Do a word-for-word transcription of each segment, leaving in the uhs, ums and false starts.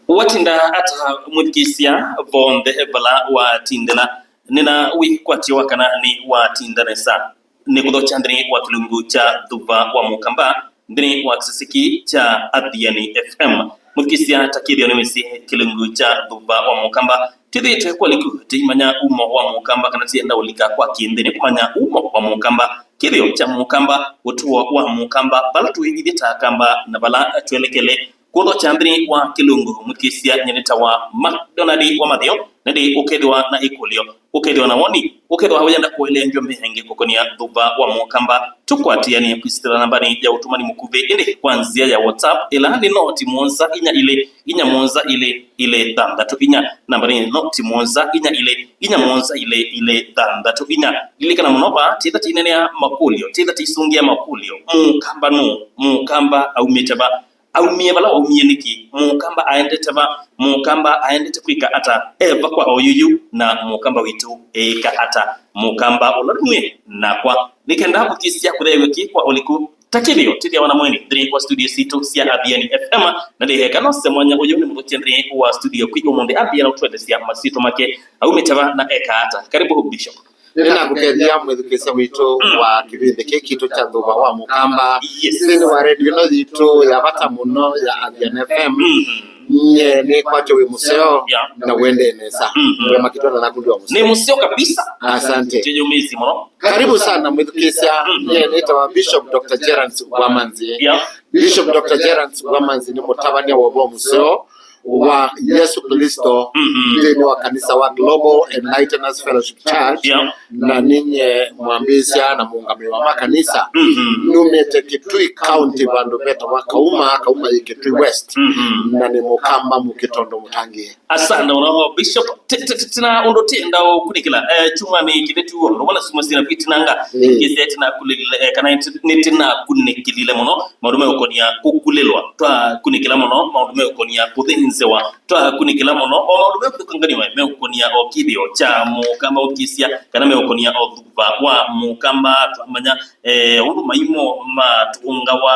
Watinda ata, mwĩthukĩĩsya vonthe vala watindĩla? Nĩna wĩkwatyo wa kana nĩwatinda nesa. Nĩkũthokya nthĩnĩ wa kĩlungu kya Thuva wa Mũkamba, nthĩnĩ wa kĩsese kĩĩ kya Athiani F M. Mwĩthukĩĩsya, ta kĩthĩo nĩwĩsĩ kĩlungu kya Thuva wa Mũkamba twĩthĩĩtwe kwa liku tũimanya umo wa Mũkamba, kana tienda ũlika kwa kĩnthĩ nĩ kũmanya umo wa Mũkamba, kĩthĩo kya Mũkamba, ũtũo wa Mũkamba, vala tũĩ ithyĩ ta Akamba na vala twelekele. Kũthokya nthĩnĩ wa kĩlungu, mwĩthukĩĩsya, nyie nĩtawa McDonald wa Mathio, na ĩndĩ ũkethĩwa na ĩkũlyo, ũkethĩwa na woni, ũkethĩwa ũyenda kũelewa mbingĩ kũkonĩa Thuva wa Mũkamba, tũkwatĩanĩe kwĩsĩla nambanĩ ya ũtũmani mũkuvĩ, ĩndĩ kwa nzĩa ya WhatsApp, ĩla nĩ noti mũonza inya ilĩ, inya mũonza ilĩ, ilĩ thanthatũ inya. Namba nĩ noti mũonza inya ilĩ, inya mũonza ilĩ, ilĩ thanthatũ inya. Lilikana mũno, vaa tĩtha tĩinenea makũlyo, tĩtha tĩisũngĩa makũlyo. Mũkamba nũũ? Mũkamba aumĩte va? Aumie vala waumie nĩkĩ? Mũkamba aendete va? Mũkamba aendete kwĩka ata? E va kwa oyuyu? Na Mũkamba witũ eĩka ata? Mũkamba ũla nue nakwa. Nĩkenda kũkĩsya kũtheew'a kĩ kwa ũliku? Ta kĩthĩo, tĩthĩawa na mweni nthĩnĩ wa studio sitũ sya Athiani F M, na ndĩheka nose mwanya ũyũ nĩ mũthũkye nthĩnĩ wa studio kwĩ ũmũnthĩ ambĩĩa na ũtũelesya masyĩtwa make, aumĩte va na eka ata. Karibu, Bishop. Nĩnakũkethya mwĩthukĩĩsya witũ wa kĩvĩndĩ kĩĩ kitũ kya Thuva wa Mũkamba. Yes. Nthĩnĩ wa redio ĩno yitũ ya vata mũno ya Athiani F M. Mm. Nyie nĩkwatyo wĩ mũseo. Yeah. Na wendee nesa. Mm-hmm. We makitwa na nakuliwa mũseo. Nĩ mũseo kabisa. Asante. Tĩyũmĩĩsye mũno. Karibu sana mwĩthukĩĩsya. Mm-hmm. Nyie nĩtawa Bishop Doctor Gerance Wamanzi. Yeah. Bishop Doctor Gerance Wamanzi nĩ mũtavany'a wa ũvoo mũseo wa Yesu Kristo. Mm-hmm. Nthĩnĩ wa kanisa wa Global Enlighteners Fellowship Church. Yeah. Na ninyie mwambĩĩsya na mũũngamĩi wa makanisa. Mm-hmm. Numĩte Kitui County, vandũ vetawa Kauma, Kauma yĩ Kitui West. Mm-hmm. Na nĩ Mũkamba mũkĩ tondũ mũtangĩĩe. Asante mũno, Bishop. Ti-, ti-, ti-, tina ũndũ tĩenda ũkunĩkĩla, eh, kyumwanĩ kĩvĩtu, ũndũ wala suma sina vitinanga. Mm. Kĩsya tinakulile, eh, kana ti-, nĩ tinakunĩkĩlile mũno maũndũ meũkonia kũkulĩlwa. Twakunĩkĩla mũno maũndũ meũkonia kũthĩnzĩwa. Twakunĩkĩla mũno o maũndũ meũkũkanganiwe meũkonia o kĩthĩo kya Mũkamba ũkĩsya, kana meũkonia o Thuva wa Mũkamba. Twamanya, eh, ũndũ maimo matũngawa,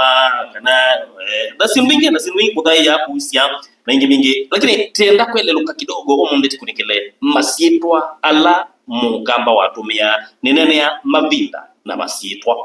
kana, eh, na syĩndũ ingĩ, na syĩndũ ingĩ kũthaĩa kũsya, na ingĩ mingĩ. Lakini tĩenda kwelelũka kidogo ũmũnthĩ tĩkunĩkĩle masyĩtwa ala Mũkamba watũmĩaa. Nĩnenea mavinda na masyĩtwa.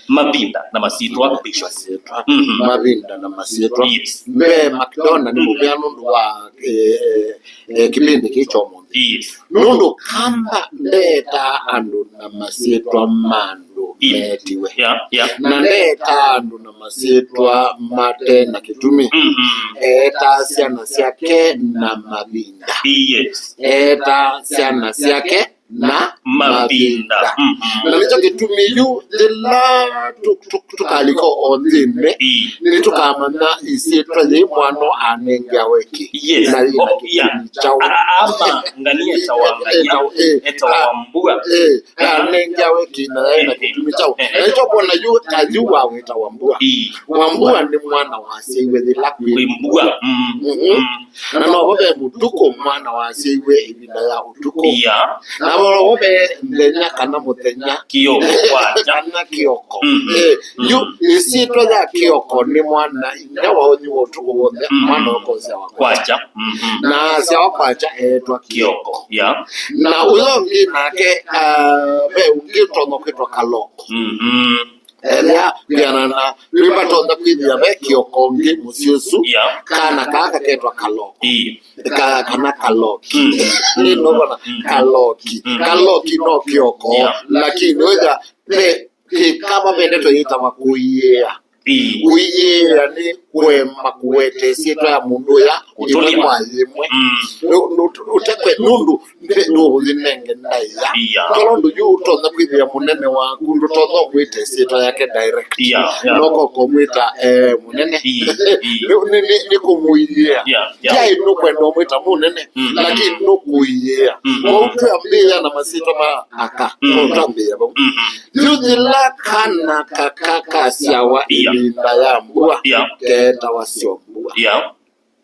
Mavinda na masyĩtwa, Bishop. Masyĩtwa. Mhm. Mavinda na masyĩtwa. Yes. Mbee, Makidona nĩ mũvea nũndũ wa, eh, eh, kĩvĩndĩ kĩĩ kya ũmũnthĩ. Yes. Nũndũ Kamba ndeetaa andũ na masyĩtwa ma andũ, yes, meetiwe. Yeah, yeah. Na ndeetaa andũ na masyĩtwa mate na kĩtumi. Mhm. Eetaa syana syake na mavinda. Yes. Eetaa syana syake na mavinda. Mavinda. Mhm. Na nĩkyo kĩtumi yu yĩla tũ-, tũ-, tũkalika o nthĩnĩ, ii, nĩtũkamanya ĩsyĩtwa yĩĩ mwana anengeawe kĩ. Yes. Na yĩna, oh, yeah, kĩtumi kyaũ. A-, a-, ama ngania etawa ngania, etawa, eh, etawa, ah, Wambua. Eh, anengeawe kĩ na yĩna, eh, eh, kĩtumi kyaũ. Eh, eh. Na nĩkyo kwona yu ta yu wa wĩta Wambua. Ii. Wambua nĩ mwana wasyaiwe yĩla kwĩ, kwĩ mbua. Mm. Mhm. Mm. Na novo ve mũtukũ, mwana wasyaiwe ĩvinda ya ũtukũ. Yeah. Na novo ve nthenya kana mũthenya. Kĩoko kwakya. Kana kĩoko. Mm. Eh, yu, mm, ĩsyĩtwa ya kĩoko nĩ mwana inya waũnyiwa ũtukũ w'onthe, mm, mwana ũkosyawa kwakya. Kwakya. Mhm. Na asyawa kwakya eetwa kĩoko. Kĩoko. Yeah. Na ũyo ũngĩ nake, ah, ve ũngĩ ũtonya kwĩtwa kaloko. Mhm. Ethĩa kwĩanana, twĩmatonya kwĩthĩa ve kĩoko ũngĩ mũsyĩ ũsu, yeah, kana kaa kaketwa kaloki. Ii. Ka-, kana kaloki. Mm. Nĩ nũvona, mm, kaloki. Mm. Kaloki no kĩoko, yeah, lakini wĩthĩa ve kĩkamba vendetwe yĩtawa kũiĩĩa. Ii. Kũiĩĩa nĩ kũema kũweta ĩsyĩtwa ya mũndũ ũya, ũtũlya, ĩmwe kwa ĩmwe. Mm. Nũ-, nũ-, ũtekwe nũndũ nthĩ nũũyĩnenge ndaĩa. Iya. Tondũ yu ũtonya kwĩthĩa mũnene waku, ndũtonya ũmwĩta ĩsyĩtwa yake direct. Iya, iya. Noko kũmwĩta, eh, mũnene. Ii, ii. Nĩ, nĩ, nĩ, nĩ kũmũiĩa. Iya, iya. Yaĩ nũkwenda ũmwĩta mũnene, mm, lakini nũkũiĩa. Mm. Kwa ũtwambĩĩa na masyĩtwa ma aka. Mm. Ũtwambĩĩa vau. Mm. Yu yĩla kana kaka kasyawa, iya, ĩvinda ya mbua, iya, keetawa syombua. Iya.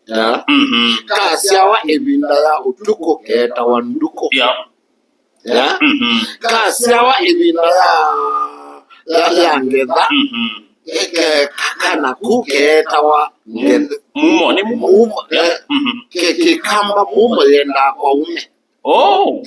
Ya. Mhm. Kasyawa ĩvinda ya ũtukũ keetawa ndukũ. Ya. Ya. Mhm. Kasyawa ĩvinda ya, ya, ya ngetha. Mhm. Ke-, ke-, kana ku keetawa ngetha. Mumo, nĩ mumo. Mumo, ya, eh. Mhm. Kĩkamba mumo yendaa kwa ume. Oh.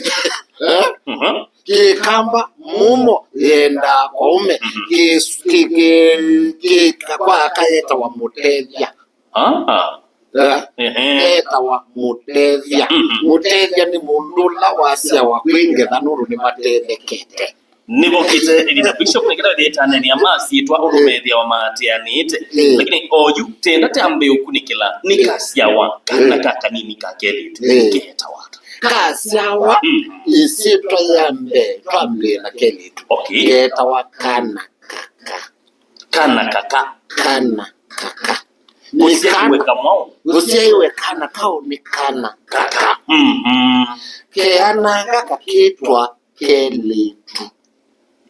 Eh? Mhm. Kĩkamba mumo yendaa kwa ume. Mhm. Kĩ-, kĩ-, kĩ-, kĩ-, kwa aka yetawa mũtethya. Ah. Eh? Ehe. Etawa mũtethya. Mhm. Mũtethya nĩ mũndũ ũla wasyawa kwĩ ngetha nũndũ nĩmatethekete. Nĩvokĩte ĩvinda Bishop nĩkĩla ĩtanenia masyĩtwa ũndũ methĩawa maatĩanĩte. Mm. Lakini oyu tenda tĩambĩe ũkunĩkĩla nĩ kasyawa kana ka kanini ka kelĩtu. Mm. Ketawa ata? Kasyawa. Mm. Ĩsyĩtwa ya mbee twambĩe na kelĩtu. Okay. Ketawa kana kaka. Kana kaka. Kana kaka. Nĩ kana. Kũsyaĩwe kamwaũ? Kũsyaĩwe kana kaũ nĩ kana kaka. Mhm. Keananga kakĩtwa kelĩtu.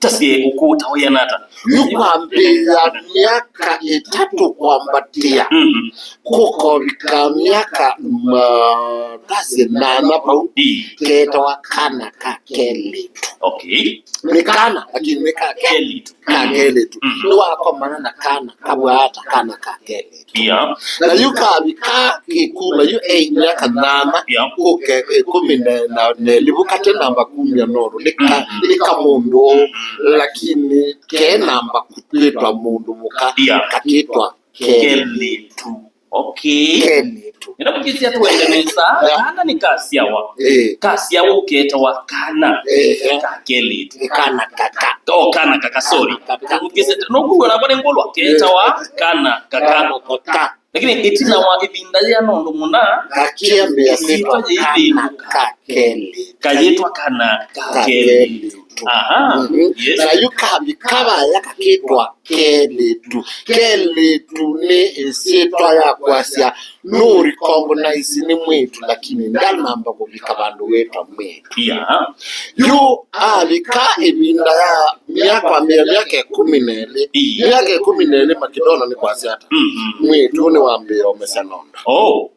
Tasye ũkũũ ta ũyana ata? Yu kwambĩĩa myaka ĩtatũ kwambatĩa. Mhm. Kũkovika myaka, ma, tasye nana vau. Ii. Ketawa kana ka kelĩtu. Okay. Nĩ kana, lakini nĩ ka ke-, kelĩtu. Ka kelĩtu. Mhm. Nĩwakomana na kana kavwata kana ka kelĩtu. Yeah. Na yu kavika kĩkuma yu e myaka nana, yeah, kũke ĩkũmi na, na, na ĩlĩ vau katĩ namba kumya nũndũ nĩ ka, mm-hmm, nĩ ka mũndũ, mm-hmm, lakini ke namba kwĩtwa mũndũ mũka, yeah, kakĩtwa kelĩtu. Kelĩtu. Okay. Kelĩtu. Nĩnamũkĩsya tũende nesa, yeah, kana nĩ kasyawa. Eh. Kasyawa ũketawa kana. Eh, eh. Ka kelĩtu. Nĩ kana kaka. Oh, kana kaka, sorry. Kana kaka. Nĩnamũkĩsya, nũkwĩw'a nakwa nĩ ngũlwa, ketawa, eh, kana kaka. Kana kaka. Lakini ĩtina wa ĩvinda yĩana ũndũ mũna, kakĩambĩa ĩsyĩtwa kwĩtwa yĩivĩndũka. Kana ka kelĩtu. Kayĩtwa kana ka kelĩtu. Aha. Mhm. Yes. Na yu kavika vaya kakĩtwa kelĩtu. Kelĩtu nĩ ĩsyĩtwa ya kwasya nũ recognize nĩ mwĩĩtu, lakini ndanamba kũvika vandũ wĩtwa mwĩĩtu. Yeah. Yu avika ĩvinda ya myaka, kwambĩĩa myaka ĩkũmi na ĩlĩ. Ii. Myaka ĩkũmi na ĩlĩ Makedonia nĩ kwasya ata? Mhm. Mwĩĩtu nĩwambĩĩa ũmesya nondo. Oh.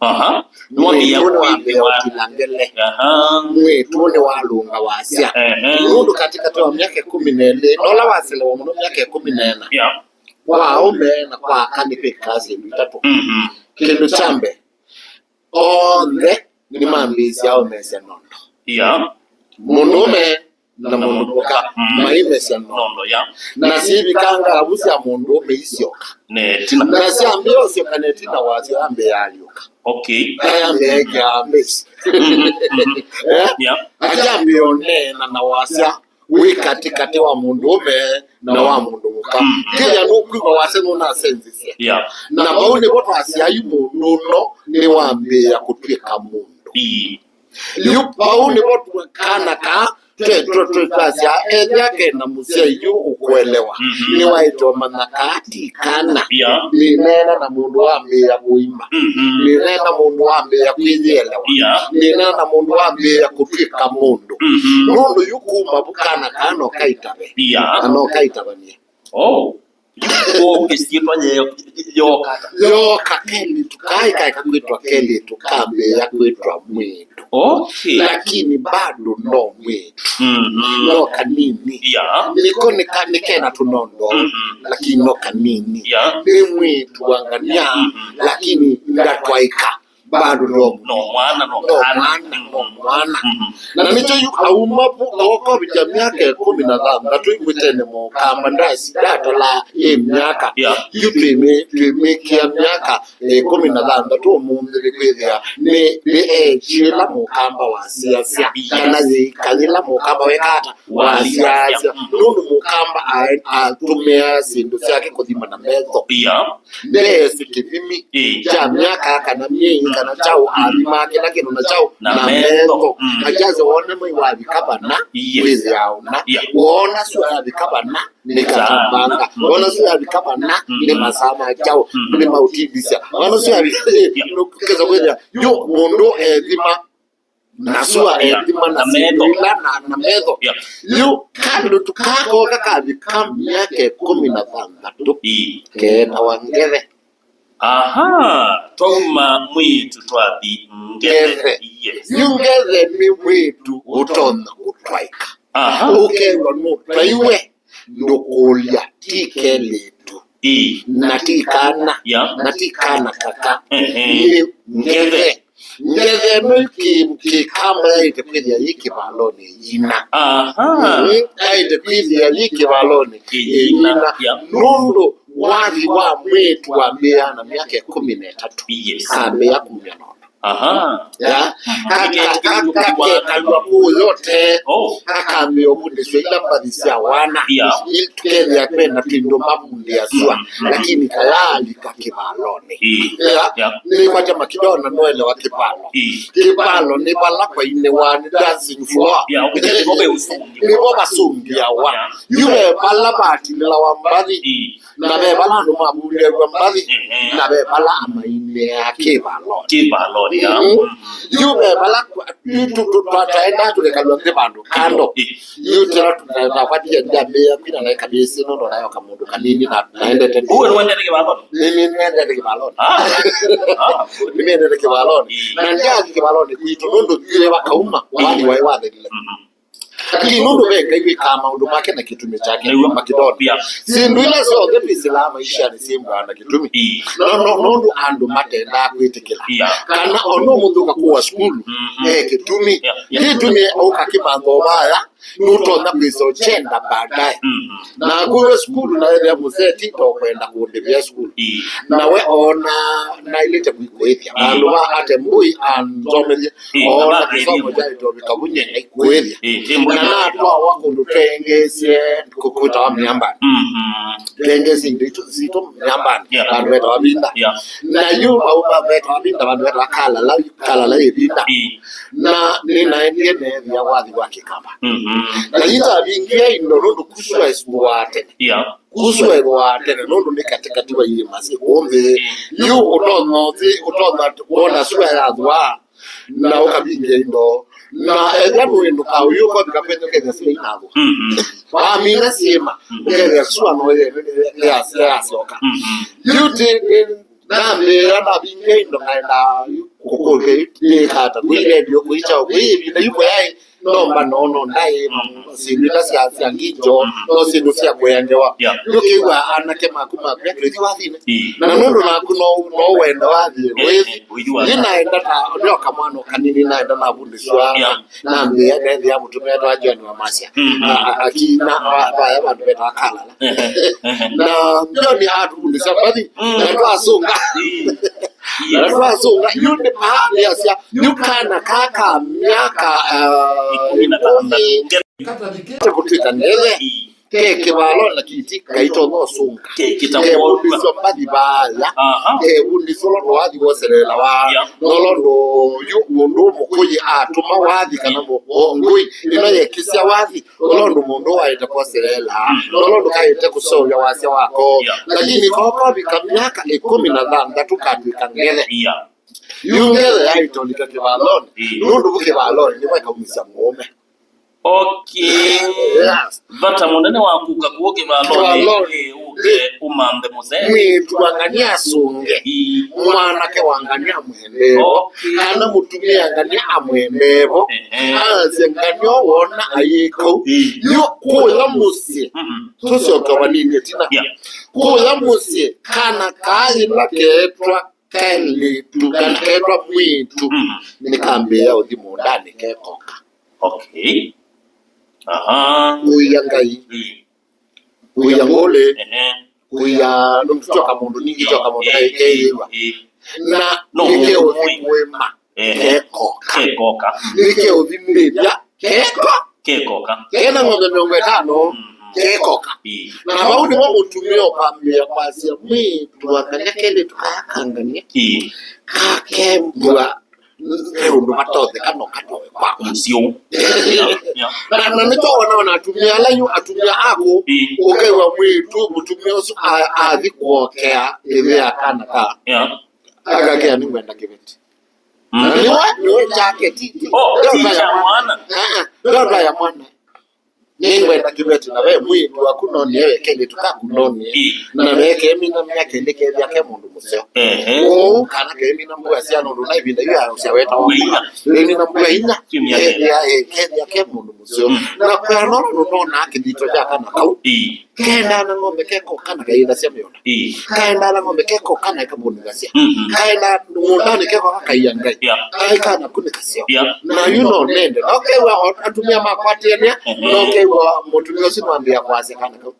Aha. Mwĩĩtu nĩwambĩĩa ũkila ngele. Aha. Mwĩĩtu nĩwalũnga wasya. Ehe. Nũndũ katĩkatĩ wa myaka ĩkũmi na ĩlĩ, nola waselewa mũno myaka ĩkũmi na ĩna. Yeah. Kwa aũme na kwa aka nĩ kwĩkaa syĩndũ itatũ. Mhm. Kĩndũ kya mbee, onthe nĩmambĩĩsya ũmesya nondo. Yeah. Mũndũũme na mũndũ mũka, mm, maimesya nondo. Nondo, yeah. Na syĩvikanga avu sya mũndũũme isyoka. Na ĩtina. Na syambĩĩa ũsyoka na ĩtina wasyo yambĩĩa alyũka. Okay. Ayambĩĩa ĩkĩa mbĩsi. Mhm, mhm. Eh? Yeah. Ayambĩĩa ũneena na wasya wĩ katĩkatĩ wa mũndũũme na wa mũndũ mũka. Mm. Kĩthĩa nũkwĩw'a wasya nũnasenzisye. Yeah. Na vau nĩvo twasya yu mũndũ ũno nĩwambĩĩa kũtw'ĩka mũndũ. Ii. Yu vau nĩvo twe-, kana kaa twe-, twe-, twe-, twasya ethĩa kena mũsyai yu ũkũelewa. Mhm. Nĩwaĩtwe manya kaa ti kana. Yeah. Nĩneena na mũndũ wambĩĩa kũima. Mhm. Nĩneena mũndũ wambĩĩa kwĩyĩelewa. Yeah. Nĩneena na mũndũ wambĩĩa kũtw'ĩka mũndũ. Mhm. Nũndũ yu kuma vu kana kaa no kaitave. Yeah. Na no kaitavanie. Oh. Yu kũũ ĩsyĩtwa ye-, yooka ata? Yooka kelĩtu, kaĩ kaeka kwĩtwa kelĩtu, kambĩĩa kwĩtwa mwĩĩtu. Okay. Lakini bado no mwĩĩtu. Mhm. No kanini. Yeah. Nĩko nĩka-, nĩkena tũnondo, mhm, lakini no kanini. Yeah. Nĩ mwĩĩtu wa ngania, mhm, lakini ndatwaĩka. Bado no, no mwana, no, no kana. Mwana, no mwana. Mhm. Na nĩkyo yu auma vu, ookovĩkya myaka ĩkũmi na thanthatũ ĩkwĩtene mũkamba ndasi, ndatola ĩ myaka. Yeah. Yu twĩmĩ-, twĩmĩkĩa myaka ĩkũmi na thanthatũ ũmũnthĩ nĩkwĩthĩa nĩ, nĩ eekyĩla mũkamba wasiasya. Yes. Kana yĩika yĩla mũkamba wekata wasiasya. Wasiasya. Mhm. Nũndũ mũkamba a-, atũmĩaa syĩndũ syake kũthima na metho. Yeah. Ndeesĩ kĩthimi, ĩĩ, kya myaka kana myei kana kyaũ, athimaa kĩla kĩndũ na kyaũ, na, na metho, metho. Mm. Akyasya wone mwei wavika vana, yes, wĩthĩaa ũna. Yeah. Wona sua yavika vana, nĩ katambanga. Mm. Wona sua yavika vana, mm, nĩ masaa ma kyaũ, mm, nĩ maũtivisya. Wona sua yavika, yeah, nũkesa kwĩthĩa, yu mũndũ ethima na sua, yeah, ethima na, na metho, syĩndũ ila na, na metho. Yeah. Yu kalĩtu kakoka kavika myaka ĩkũmi na thanthatũ. Ii. Ketawa ngethe. Aha, twauma mwĩĩtu twathi ngethe. Ngethe. Yes. Yu ngethe nĩ mwĩĩtu ũtonya kũtwaĩka. Aha. Ũkew'a nũtwaiwe, ndũkũlya, ti kelĩtu. Ĩĩ. Na ti kana. Yeah. Na ti kana kaka. Ehe. Nĩ ngethe. Ngethe ĩno kĩ-, kĩkamba yaĩte kwĩthĩa yĩ kĩvalonĩ ĩina. Aha. Mm, yaĩte kwĩthĩa yĩ kĩvalonĩ ĩina. Ĩina. Yeah. Nũndũ wathi wa mwĩĩtu wambĩĩa na myaka ĩkũmi na ĩtatũ. Yes. Ambĩĩa kumya nondo. Aha. Ya, ka-, ka-, ka-, kakekalw'a kũũ yote. Oh. Akambĩa ũvundĩsw'a ila mbathi sya wana. Yeah. Ili tũkethĩa kwena twĩndũ mavundĩasw'a. Mm, mm. Lakini kayaalika kĩvalonĩ. Ĩĩ. Ya, yeah. Nĩkwatya Makidona noelewa kĩvalo. Ĩĩ. Kĩvalo nĩ vala kwainĩwa, nĩ dancing floor. Yeah, okay, nĩvo ve ũsũngĩwa. Nĩvo vasũngĩawa. Yeah. Yu ve vala vatilĩlawa mbathi. Ĩĩ. Na ve vala andũ mavundĩaw'a mbathi, ehe, na ve vala amainĩaa kĩvalonĩ. Kĩvalonĩ, ya. Mhm. Yu ve vala kwa-, tu-, tu-, tu-, twa-, twaendaa tũkekalw'a nthĩ vandũ kando. Ĩĩ. Yu tena tũtakwatie ndambĩĩa kwina na kabĩsĩ nũndũ nayoka mũndũ kanini na naendete. Uwe nĩwendete kĩvalonĩ? Nĩ, nĩ, nĩendete kĩvalonĩ. Ah. Ah. Nĩnendete kĩvalonĩ. Ĩĩ. Na ndyathi kĩvalonĩ kwitũ nũndũ ndiwe vakauma, wathi waĩ wathelile. Mhm. Lakini nũndũ ve Ngai wĩkaa maũndũ make na kĩtumi kyake. Nĩw'o. Makidona. Yeah. Syĩndũ ila syonthe twĩsĩlaa maishanĩ syĩmbaa na kĩtumi. Ĩĩ. No, no, nũndũ andũ matendaa kwĩtĩkĩla. Yeah. Kana ona mũndũ ũkakũa sukulu, mhm, e kĩtumi. Yeah, yeah. Kĩtumi ũkakĩmantha vaya, nũtonya kwĩsa ũkyenda baadaye. Mhm. Na kũya sukulu na ethĩa mũseti ndokwenda kũndĩvĩa sukulu. Ĩĩ. Nawe ona nailĩte kwĩkũĩthya. Ĩĩ. Vandũ va ate mbũi anzomethye. Ĩĩ, oona na kĩsomo kyaĩtwe vĩkavunye na ikuĩthya. Ĩĩ, ĩĩ, mbũi. Na natwawa kũndũ twengeesye kũkwĩtawa mĩambanĩ. Mhm. Twengeesye indo itũ, sitũ mĩambanĩ. Yeah. Vandũ vetawa Vinda. Yeah. Na yu vau vetawa Vinda, vandũ vetawa Kalala, Kalala ĩ Vinda. Ĩĩ. Na nĩnaendie neethĩa wathi wa Kĩkamba. Mhm. Na yu ndavingie indo nũndũ kusua ĩsuaa tene. Yeah. Kusua ĩsuaa tene nũndũ nĩ katĩkatĩ wa iĩma syĩ kũũ nthĩ. Ĩĩ. Yu ũtonya ũthi, ũtonya wona sua yathũa. Na ũkavingia indo. Na ethĩa nũĩndũka ũyũ ũkovika kwenyu ũkethĩa sua inathũa. Mhm. Wamina syĩma, mhm, ũkethĩa sua no yasyoka. Mhm. Yu ti, nambĩĩa navingia indo ngaenda kũkũlke nĩkata kwĩ redio kwĩ kyaũ kwĩ ĩvinda yu kũyaĩ nomba nono ndaĩ syĩndũ ila sya, sya nginjo, no syĩndũ sya kũya ngewa. Yeah. Nũkĩw'a anake maku makwĩa twĩthi wathinĩ. Ĩĩ. Na nũndũ naku no, no wenda wathi, eh, wĩthi. Eh, wĩthi wa- Nĩ naenda na, nĩ o kamwana kanini naenda navundĩswa. Yeah. Nambĩa, nethĩa mũtumĩa etwa John wa Masya. Mm, mm. A-, a-, akina, va-, vaya vandũ vetawa Kalala. Ehe, ehe. Na John atuvundĩsya mbathi, mm, na twasũnga. Ĩĩ. Yes. Na twasũnga, yu nĩ vaa nĩasya, yu kana kaa ka myaka, uh, ĩkũmi na thanthatũ. Ĩkũmi. Katavikĩte kũtw'ĩka ngethe. Ĩĩ. Ke kĩvalonĩ na kĩti kaitonya ũsũnga. Ke kĩtavũlw'a. Kevundĩswa mbathi vaya. Aha. Kevundĩswa ũla wathi woseleelawa. Yeah. Nolo ndo yu mũndũ mũkũyĩ atũma wathi kana mũ-, o ngũi ĩno yekĩsya wathi. Ũla ũndũ mũndũ waĩte kwoseleela, mm, ũla ũndũ kaĩte kũseũvya wasya wako. Yeah. Lakini koo kovika myaka ĩkũmi na thanthatũ katw'ĩka ngethe. Yeah. Yu ngethe yaĩtolika kĩvalonĩ, mm, nũndũ vu kĩvalonĩ nĩvo ĩkaumisya mũũme. Okay. Yes. Vata mũnene wa kũka kũũ kĩvalonĩ, kĩvalonĩ, eh, ũke ũmanthe mũsee. Mwĩĩtu wa ngania asũnge. Ĩĩ. Mwanake wa ngania amwendeevo. Okay. Kana mũtumĩa ngania amwendeevo. Ehe. Asye ngania wona ayĩka ũu. Ĩĩ. Yu kũya mũsyĩ. Mhm. Tũsyoke vanini ĩtina. Yeah. Kũya mũsyĩ, kana kaa yĩla keetwa kelĩtu, kana keetwa mwĩĩtu. Mhm. Nĩkambĩĩa ũthi mũũndanĩ kekoka. Okay. Aha. Kũia Ngai. Ĩĩ. Kũia ngũlĩ. Ehe. Kũia nũndũ tyoka mũndũ ningĩ tyoka mũndũ, ĩĩ, kaĩ keĩwa. Ĩĩ. Na no nĩke mũndũ ũthi mũĩ. Kũĩma. Ehe. Kekoka. Kekoka. Nĩke ũthi mbĩvya. Keko. Kekoka. Kena ng'ombe mĩongo ĩtano. Mhm. Kekoka. Ĩĩ. Na vau nĩvo mũtumĩa ũkambĩĩa kwasya mwĩĩtu wa ngania kelĩtu kaya ka ngania. Ĩĩ. Kakembwa. Ve ũndũ vatotheka no katoe kwa mũsyĩ ũũ. Yeah, yeah. Na, na nĩkyo wona ona atumĩa ala yu, atumĩa aku, ĩĩ, ũkew'a mwĩĩtu, mũtumĩa ũsu a-, athi kuokea ĩthe ya kana ka. Yeah. Akakea nĩngwenda kĩveti. Mm. Na nĩwe, nĩwe jacket. Oh, ndio ti kya mwana. Ah, ah, ndio ya mwana. Nĩngwenda kĩveti na ve mwĩĩtu waku nonie, ve kelĩtu kaku nonie. Ĩĩ. Na ve kemina myaka ĩlĩ kethĩa ke mũndũ mũseo. Ehe. Ũu kana kemina mbua sya nũndũ na ĩvinda yu ya ũsya weta wa mbua. Kemina mbua inya. Kemina mbua inya. Kethĩa, eh, kethĩa ke mũndũ mũseo. Mm. Na kwĩana ũla nũnonaa kĩthito kya kana kau. Ĩĩ. Kaendaa na ng'ombe kekoka na kayĩthasya mĩũnda. Ĩĩ. Kaendaa na ng'ombe kekoka na ĩkavũnĩthasya. Mhm. Kaendaa mũũndanĩ kekoka kaiya Ngai. Yeah. Kaĩ kana kunĩkasya. Yeah. Na yu no nende. No kew'a atumĩa makwatĩanĩa, mhm, no kew'a mũtumĩa ũsu nĩwambĩĩa kwasya kana kau.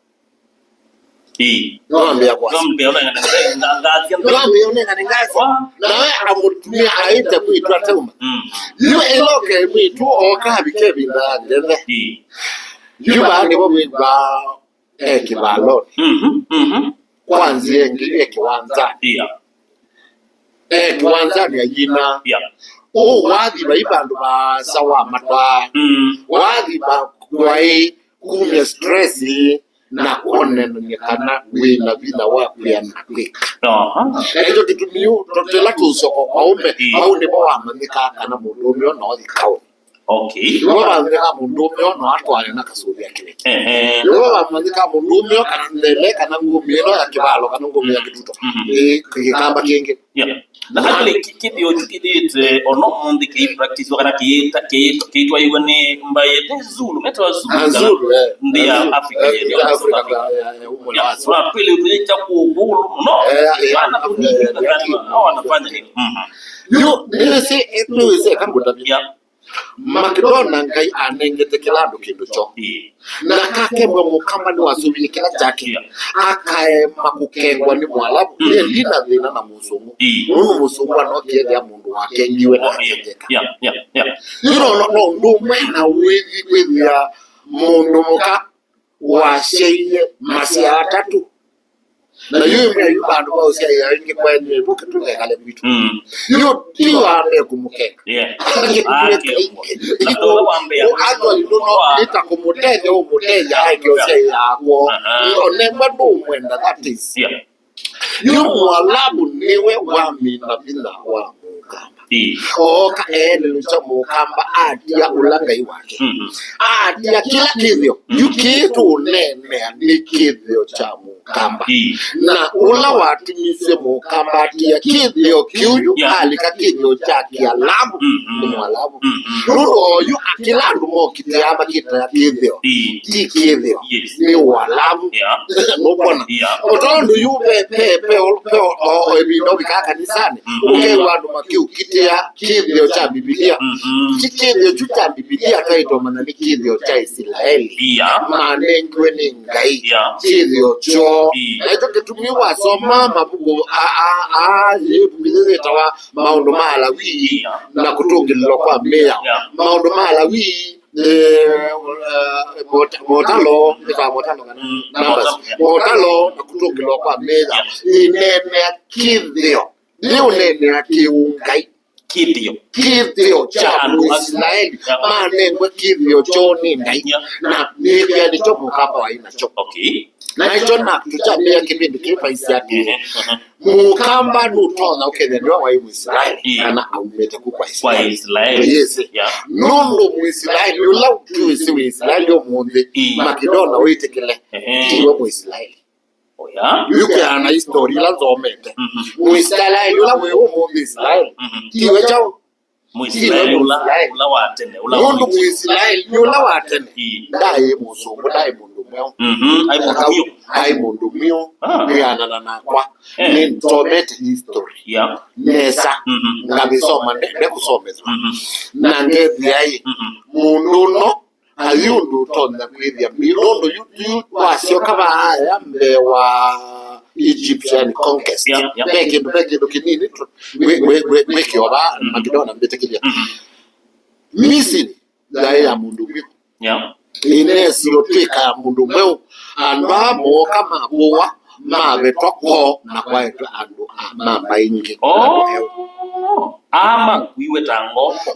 Ĩĩ. Nĩwambĩĩa kwasya. Nĩwambĩĩa ũnengane ngasya. Nĩwambĩĩa ũnengane ngasya. Wa. Nawe amũtumĩa aĩte mwĩĩtu atauma. Mm. Yu ĩla ũke mwĩĩtu ooka avike ĩvinda ya ngethe. Ĩĩ. Yu vaa nĩvo wĩw'aa e kĩvalonĩ. Mhm, mhm. Kwa nzĩa ĩngĩ e kĩwanzanĩ. Yeah. E kĩwanzanĩ ayina. Yeah. Ũũ wathi vai vandũ vaasa wa matwaa. Mm. Wathi va kwaĩ kumya stress na kwonany'a kana wĩ na vinya wa kwĩa na kwĩka. Aha. Na ĩkyo kĩtumi yu tũtĩla tũsoko kwa ũme, mm, vau nĩvo wamanyĩkaa kana mũndũ ũmwe no ũthi kaũ. Okay. Nĩvo vamanyĩkaa mũndũ ũmwe no atwaane na kasũvĩa kĩveti. Ehe. Nĩvo vamanyĩkaa mũndũ ũmwe kana nthele kana ngũmi ĩno ya kĩvalo kana ngũmi ya kĩtuto. Mhm. Ĩ, kĩkamba kĩngĩ. Yeah. Na actually, ki-, kĩthĩo kyu kĩthĩĩtwe ono mũnthĩ kĩi practice kana kĩyĩta-, kĩyĩtwa-, kĩyĩtwaĩw'a nĩ mbaĩ ĩte Zulu, metawa Zulu, ah, kana Zulu, eh. Nthĩ ya Zulu. Africa, eh, ĩthĩwa Africa, South Africa. Ya, ya, ya, ũmwe wa Africa. Twĩlĩ twĩkya kũũ Zulu mũno. Eh, ya, ya, vana tũnini, eh, eh, no wanafanya nini? Mhm. Yu, nĩwĩsĩ, eh, nĩwĩsĩ, eka ngũtavye. Yeah. Makĩdona Ngai anengete kĩla andũ kĩndũ kyoo. Ĩĩ. Na kakembwa mũkamba nĩwasũvie kĩla kyake. Yeah. Akaema kũkengwa nĩ Mwalavu. Mm. Ĩĩ, ndina thĩna na mũsũngũ. Ĩĩ. Nũndũ mũsũngũ anokie ethĩa mũndũ wakengiwe na, oh, ĩĩ, akengeka. Yeah, yeah, yeah. Yu no, no, no ũndũ ũmwe na wĩthi kwĩthĩa mũndũ mũka wasyaie masyaa atatũ. Na yu ĩmwe yu vandũ va ũsyaĩa ĩngĩ kwenyu ĩvuke tũkekale kwitũ. Mm. Yu ti wambe kũmũkenga. Yeah. Akekwa. Na ndola wambe ya actually, nũno nĩ ta kũmũtethya, ũmũtethya aeke ũsyaĩa kwoo. Aha. Onembwa ndũmwenda, that is. Yeah. Yu Mwalavu nĩwe wamina vinya wa Mũkamba. Ĩĩ. Ooka eelelũkya Mũkamba, atia ũla Ngai wake. Mhm. Atia kĩla kĩthĩo. Mhm. Yu kĩĩ tũũneenea nĩ kĩthĩo kya Mũkamba. Ĩĩ. Na ũla watumisye Mũkamba atia kĩthĩo kĩu yu, yeah, alika kĩthĩo kya Kĩalavu, mhm, nĩ Mwalavu. Mhm. Nũndũ oyu kĩla andũ mokitĩaa makĩtaa kĩthĩo. Ĩĩ. Ti kĩthĩo. Yes. Nĩ Ũalavu. Yeah. Nũkwona? Yeah. O tondũ yu ve, ve, ve, ve o, o, o ĩvinda ũvikaa kanisanĩ, mhm, ũkew'a andũ makiũkitĩa kĩthĩo kya Mbivilia. Mhm. Ti kĩthĩo kyu kya Mbivilia twaĩtwe manya nĩ kĩthĩo kya Isilaeli. Yeah. Manengiwe nĩ Ngai. Yeah. Kĩthĩo kyoo. Yeah. Na ĩkyo kĩtumi wasoma mavuku a, a, a, yĩvuku yĩtawa Maũndũ ma Alawii, yeah, na kũtũngĩlĩlwa kwa mĩao. Yeah. Maũndũ ma Alawii, eh, eh, Mota-, Motalo, ĩtawa Motalo kana, mm, Numbers. Motalo, yeah. Motalo na kũtũngĩlwa kwa mĩao. Yeah. Ĩneenea kĩthĩo. Nĩũneenea kĩũngai. Kĩthĩo. Kĩthĩo kya andũ a Isilaeli. Yeah. Manengwe kĩthĩo kyoo nĩ Ngai. Yeah. Na nĩkwĩa nĩkyo Mũkamba waĩ nakyo. Okay. Na ĩkyo na tũkyambĩĩa kĩvĩndĩ kĩĩ twaisye atĩĩ, mhm, mhm, Mũkamba nũtonya ũkethĩa nĩwe waĩ Mũisilaeli, ĩĩ, kana aumĩte ku kwa Isilaeli. Kwa Isilaeli. Yes. Yeah. Nũndũ Mũisilaeli ũla twĩsĩ wĩ Isilaeli ũmũnthĩ, ĩĩ, Makidona wĩtĩkĩle, ehe, tiwe Mũisilaeli. Oya. Yu kwĩana na history ila nthomete. Mhm. Mũisilaeli ũla wĩ ũmũnthĩ Isilaeli, mhm, tiwe kyaũ? Mũisilaeli ũla, Mũisilaeli ũla wa tene, ũla, nũndũ Mũisilaeli ũla wa tene, ĩĩ, ndaĩ mũsũngũ, ndaĩ mũndũ mweũ. Mhm, aĩ mũndũ mweũ. Aĩ mũndũ mweũ. Ah. Kwĩanana nakwa. Eh. Nĩnthomete history. Yeah. Nesa. Mhm. Ngavĩsoma, nde, ndekũsomethwa. Mhm. Na ngethĩa ĩ, mhm, mũndũ ũno, athi ũndũ ũtonya kwĩthĩa mbi, nũndũ yu, yu wasyoka vaaya mbee wa Egyptian conquest. Yeah, yeah. Ve kĩndũ, ve kĩndũ kĩnini tu, wĩ, wĩ, wĩ, wĩkĩo vaa, mm, Makidona mbĩtĩkĩlya. Mm-hmm. Misiri yaĩ ya mũndũ mweũ. Yeah. Ĩneesĩ ũtw'ĩka ya mũndũ mweũ. Andũ aa mooka makũwa, mavetwa kwoo, na kwaetwe andũ a mamba ingĩ. Oh. Andũ eũ. Aa makuiwe ta ngombo.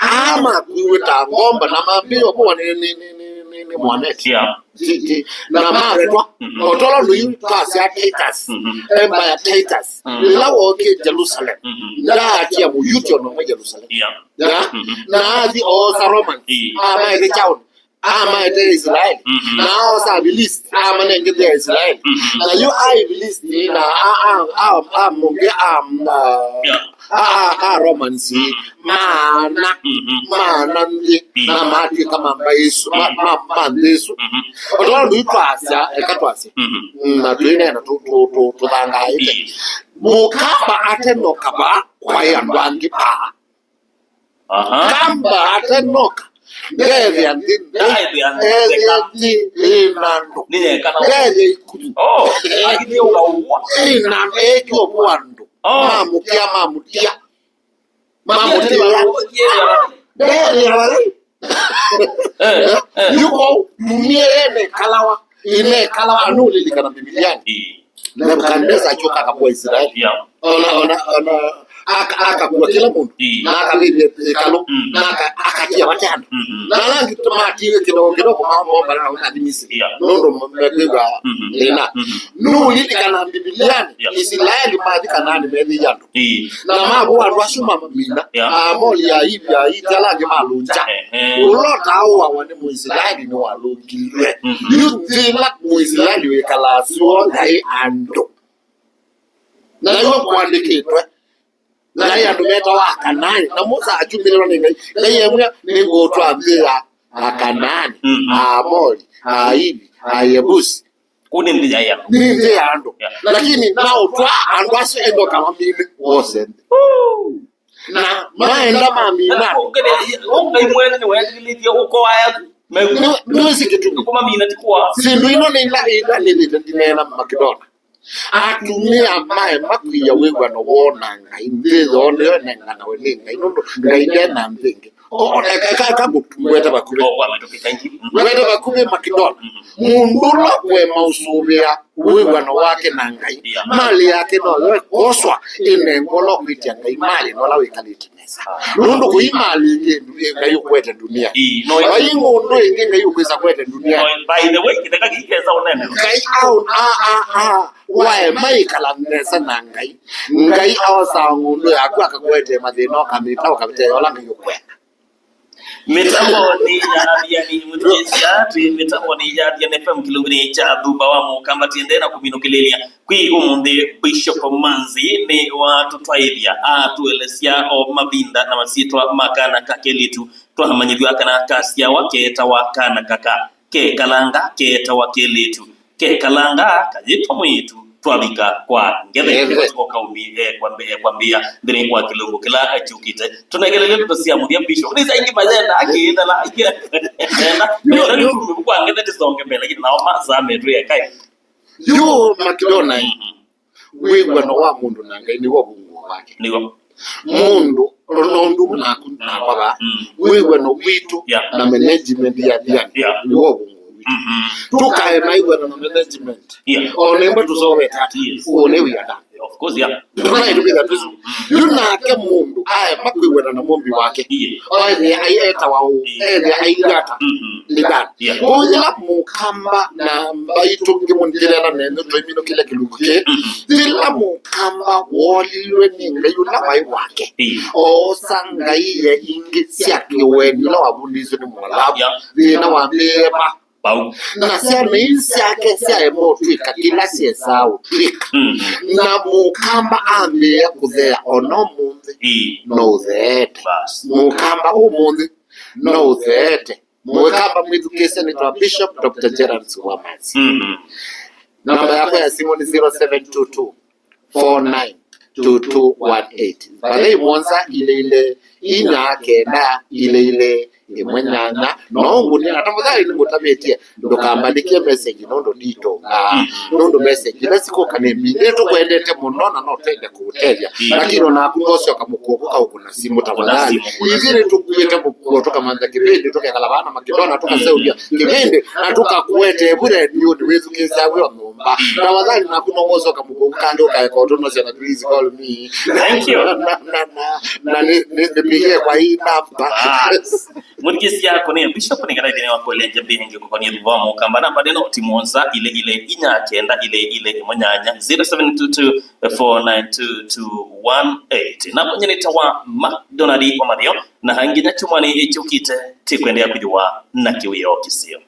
Aa makuiwe ta ngombo, na mambĩĩo kũwa nĩ, nĩ, nĩ, nĩ, nĩ, nĩ mwaneti. Yeah. Ti, ti. Na mavetwa, mm-hmm, o tolo nũyu twasya Titus, mm-hmm, Emperor Titus. Mm-hmm. Ĩla wookie Jerusalem, mm-hmm, ndaatia Mũyuti ona ũmwe Jerusalem. Yeah. Yeah? Mm-hmm. Na athi oosa Romans. Ĩĩ. Amaete kyaũnĩ. Amaete Israeli. Mhm. Na aosa Afilisti, amanenge nthĩ ya Israeli. Mhm. Na yu Afilisti na a, a, a, a, mũngĩ a, a, Yeah. a, a, a Romans, Mhm. maana, Mhm. maana nthĩ, Mhm. na matw'ĩka ma mbaĩ isu, ma, ma, ma nthĩ isu. Mhm. O tondũ yu twasya, eka twasya. Mhm. Na twĩneena tũ, tũ, tũ, tũthangaĩte. Ii. Mũkamba atenoka vaa, kwaĩ andũ angĩ vaa. Aha. Kamba atenoka. Ndethĩa nthĩ, Ndethĩa nthĩ. Ndethĩa nthĩ ĩna andũ. Nĩyekana. Ndethĩa ikuthi. Oh, akithiũka ũguo. Ĩna andũ, ekiwa kwa andũ. Oh. Mamũtia, mamũtia. Mamũtia. Ndethĩa. Eh, eh. Yuko dunia ĩnekalawa. Inekalawa, nũlilikana Mbivilianĩ. Ii. Nebukadnesa akyoka akavua Israeli. Yeah. Ona, ona, ona, aka-, akakua kĩla mũndũ. Ii. Na akavĩvya ĩkalũ. Mm. Na aka-, akatia vate andũ. Mm-hmm. Na ala angĩ matiwe kĩdogo kĩdogo ma-, mombana na ũkathi Misiri. Yeah. Nũndũ mekwĩw'a Mm-hmm. thĩna. Mm-hmm. Nũlilikana Mbivilianĩ, Yeah. Israeli mathi Kanaani methĩie andũ. Ii. Na mavũa andũ asu mamamina. Yeah. Aamoli, Ahivi, Ahiti, ala angĩ malũngya. Ehe. Ũla ũtaaũawa nĩ Mũisilaeli nĩwalũngilw'e. Mhm. Yu nthĩ ĩla Mũisilaeli wĩkalaa syoo yaĩ andũ. Na yu kũandĩkĩtwe. Yaĩ andũ metawa Akanaani. Na Musa akyumĩlĩlwa nĩ Ngai. Ngai emwĩa, "Nĩngũũtwaa nthĩ ya Akanaani, Mhm. Aamoli, Ahivi, Ayebusi." Kũu nĩ nthĩ ya andũ. Nĩ nthĩ ya andũ. Yeah. Lakini naũtwaa andũ asu endo kamamine wose nthĩ. Woo! Na maenda mamina. Ũngai mwene nĩwetilĩtie ũkoaya. Nĩ-, nĩwĩsĩ kĩtumi. Kũmamina ti kwa. Syĩndũ ino nĩ ila, ila nĩthĩte ndineena Makedona. Atumĩa maema kwia wĩw'ano woo na Ngai, nthĩ yoo nĩyo ĩnenganawe nĩ Ngai, nũndũ Ngai ndena nthĩ ĩngĩ. O, o, eka, eka, eka ngũtwete vakuvĩ. O, kwa mĩtũkĩ, thank you. Mm. Ngwete vakuvĩ Makedona. Mm. Mũndũ ũla kũema ũsũvĩa wĩw'ano wake na Ngai, Yeah. malĩ yake no yo ĩkoswa ĩnengwa ũla ũkwĩtya Ngai malĩ na ũla wĩkalĩte nesa. Ah. Nũndũ kũi malĩ ĩngĩ Ngai ũkwete ndunia. Ii, no. Vai ng'ũndũ ĩngĩ Ngai ũkwĩsa kwete ndunia. No, by the way, kĩtheka kĩi kesa ũnene. Ngai au, a, a, a, waema ĩkala nesa na Ngai. Ngai aosaa ng'ũndũ yaku akakwete mathĩna ũkamĩta ũkavĩtĩa ũla Ngai ũkwenda. Mĩtamboni ya Athiani mũthĩĩsya, twĩ mĩtamboni ya Athiani F M kĩlungunĩ kya Thuba wa Mũkamba, tiendee na kũminũkĩlĩlya kwĩ ũmũnthĩ. Bishop Manzi nĩ watũtwaĩthya, atũelesya o mavinda na masyĩtwa ma kana ka kelĩtu twamanyĩthw'a kana kasyawa keetawa kana kaka, kekalanga keetawa kelĩtu. Kekalanga kayĩtwa mwĩĩtu twavika kwa ngethe. Ngethe. Tũkaũmi, eh, kwambĩ-, eh, kwambĩĩa nthĩnĩ wa kĩlungu kĩla kyũkĩte. Tũnekelele ndeto sya mũthya Bishop. Nĩ saa ingĩ mayenda akĩĩthela, akĩenda. Yu, yu. Kwa ngethe tũsonge mbele, lakini nao masaa metwĩa kaĩ. Yu Makedona, Mhm. wĩw'ano wa mũndũ na Ngai nĩw'o ũvũngũo wake. Nĩw'o. Mũndũ, nũndũ naku nakwa vaa, Mm. wĩw'ano witũ Yeah. na management ya Athiani Yeah. nĩw'o ũvũngũo witũ. Mm-hmm. Tũkaema ĩw'ano na management. Yeah. O nemba tũsovete ata. Yes. Ũũ nĩ wĩana. Of course, yeah. Tũnaĩ tũkĩtha tũsu. Yu nake mũndũ aema kwĩw'ana na mũmbi wake. Yeah. Oethĩa aietawa ũũ, Yeah. ethĩa ailwata. Mm-hmm. Nĩ done. Yeah. Kwoou yĩla Mũkamba na mbaitũ ngĩmũnĩkĩlĩana nenyu tũiminũkĩle kĩlungu kĩĩ, Mm-hmm. yĩla Mũkamba woolilwe nĩ Ngai ũla waĩ wake, Yeah. oosa ngai ye ingĩ sya kĩũeni ila wavundĩisye nĩ Mũalavu. Yeah. Thĩna wambĩĩe va? Vau. Na syana ii syake syaema ũtw'ĩka kĩla syesaa ũtw'ĩka. Mm. Na Mũkamba ambĩĩa kũthea o na ũmũnthĩ. Ii. No ũtheete. Bas. Mũkamba ũmũnthĩ no ũtheete. Mũkamba mwĩthukĩĩsye nĩtwa Bishop Doctor Gerald Suamasi. Mm-hmm. Namba yakwa ya simũ nĩ zero seven two two four nine two two one eight. Vathei mũonza ilĩ ilĩ inya kenda ilĩ ilĩ ĩmwe nyanya. No ũngũnĩa na tafadhali nĩngũtavĩtye ndũkambandĩkie message nũndũ nditũngaa. Nũndũ message ila sikũka nĩ mbingĩ. Nĩtũkwendete mũno na no twende kũũtethya. Lakini onaku ndosyoka mũkuo kũka ũkũna simũ tafadhali. Ithyĩ nĩtũkuĩte mũkuo tũkamantha kĩvĩndĩ tũkekala vaa na Makedona tũkaseũvya kĩvĩndĩ na tũkakuete vu redio nĩwĩthukĩĩsya wĩ o nyũmba. namba. Tafadhali, naku no wosoka mũkũkũ kandi ũkaeka ũtũnosya na please call me. Thank you. Na, na, na, na nĩ- nĩ- nĩpigie kwa hii namba. Bas. Mũthikĩĩsya, kũnĩ Bishop nĩ kana ĩthĩnĩ wa kũelengya mbingĩ kũkonia thutha wa mũkamba. Namba nĩno ti mũonza ile ile inya kenda ile ile ĩmwe nyanya, zero seven two two four nine two two one eight. Na kũnyenĩta wa McDonald wa Mathio, na hanginya kyumwanĩ kyũkĩte, tĩkwendeea kwĩthĩwa na kĩwĩoo kĩseo.